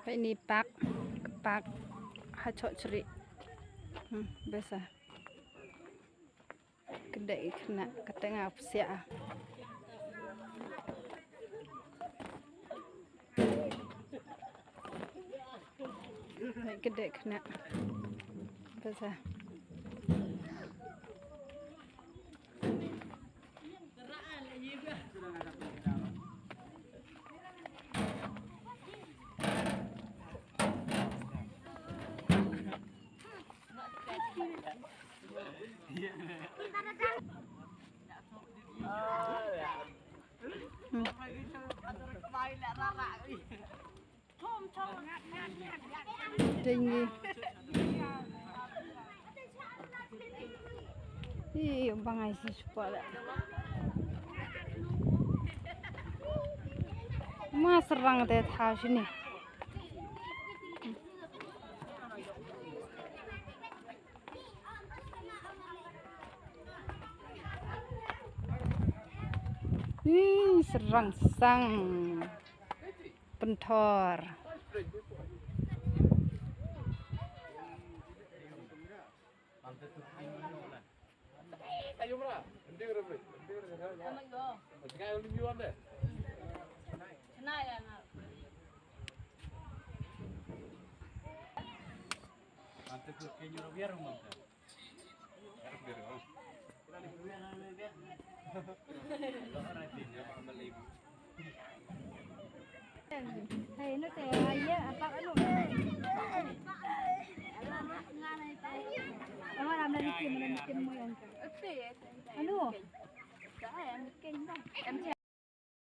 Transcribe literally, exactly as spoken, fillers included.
Peit ni pak, pak ha choh chri. Hmm, besa. Kdei khynnah, kata nga psiah. Peit kdei khynnah. Besa. Tinggi. Ih, bangai si supa la. Ma serang te tha sini. Ih, serang sang. Pentor.